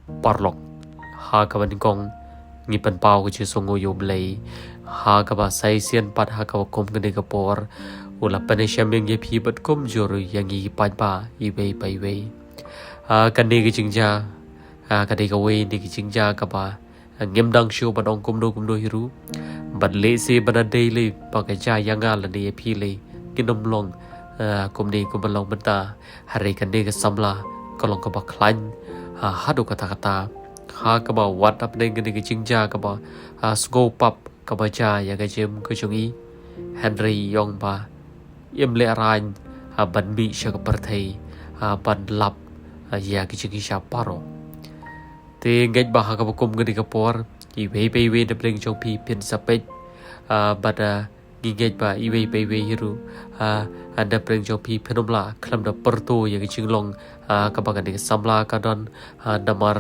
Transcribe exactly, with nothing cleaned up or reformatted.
Paralok, ha kaba nyngkong ngi pynpaw ka jingsngew ïa U Blei ha kaba sa shisien pat ha kaba kum kane ka por u la pynshem ïa ngi ïa phi bad kumjuh ruh ïa ngi paidbah iwei pa iwei. Ha kane ka jingjia, ha kane kawei na ki jingjia kaba ngim dang shu ban ong kumno kumno hi ruh. Bad lehse ba na dei lei ba ka jia ïa nga lane ïa phi lei, ngin ym long, ah, kumne kumba long mynta. Hynrei kane ka samla ka long kaba khlaiñ, ah, haduh katta katta. Ha kaba wat hapdeng kane ka jingjia kaba, ah, sngewpap kaba jia ïa ka jingim ka jong i. Hynrei i ong ba im lehraiñ, ah, ban mih sha ka pyrthei, ah, ban lap, ah, ïa ka jingshah baroh. Te ngeit ba ha kaba kum kane ka por iwei pa iwei na pdeng jong phi phin sa peit, ah, bad, ah, ngi ngeit ba iwei pa iwei hi ruh, ah, ah, na pdeng jong phi phin ym lah khlem da pyrto ïa ka jinglong, ah, kaba kane ka samla ka don, ah, namar